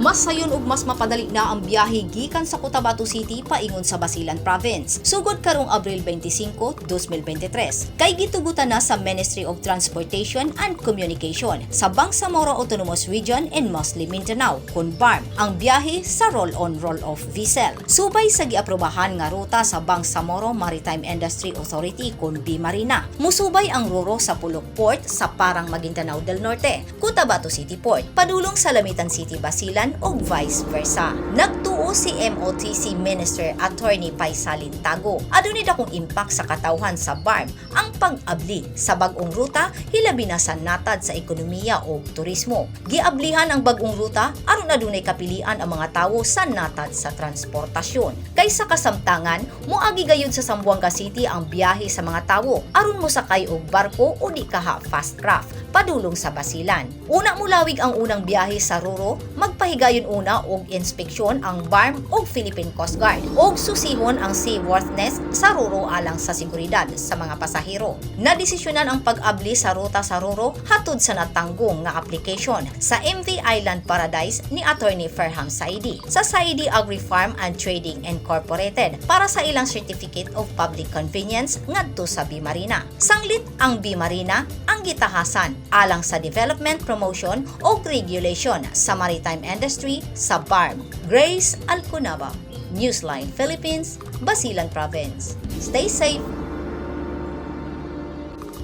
Mas sayon ug mas mapadali na ang biyahe gikan sa Cotabato City paingon sa Basilan Province. Sugod karong Abril 25, 2023. Kay gitugutan na sa Ministry of Transportation and Communication sa Bangsamoro Autonomous Region in Muslim Mindanao, kon BARMM, ang biyahe sa roll-on roll-off vessel. Subay sa giaprobahan nga ruta sa Bangsamoro Maritime Industry Authority kon BMARINA. Musubay ang roro sa Pulok Port sa Parang, Maguindanao del Norte, Cotabato City Port, padulong sa Lamitan City, Basilan ug vice versa. Nagtuo si MOTC Minister Attorney Paisalin Tago. Adunay dakong impact sa katawhan sa BARMM ang pag-abli sa bag-ong ruta, hilabi na sa natad sa ekonomiya ug turismo. Giablihan ang bag-ong ruta aron adunay kapilian ang mga tawo sa natad sa transportasyon. Kaysa kasamtangan, moagi gayud sa Zamboanga City ang biyahe sa mga tawo aron mosakay og barko o di kaha fast craft padulong sa Basilan. Una mulawig ang unang biyahe sa Roro, magpahigayon una og inspeksyon ang BARMM ug Philippine Coast Guard ug susihon ang seaworthiness sa Roro alang sa seguridad sa mga pasahero. Nadesisyonan ang pag-abli sa ruta sa Roro hatod sa natanggong nga application sa MV Island Paradise ni Attorney Ferham Saidi sa Saidi Agri Farm and Trading Incorporated para sa ilang Certificate of Public Convenience ngadto sa BMARINA. Sanglit ang BMARINA ang gitahasan alang sa development, promotion o regulation sa maritime industry sa BARMM. Grace Alconaba, Newsline Philippines, Basilan Province. Stay safe.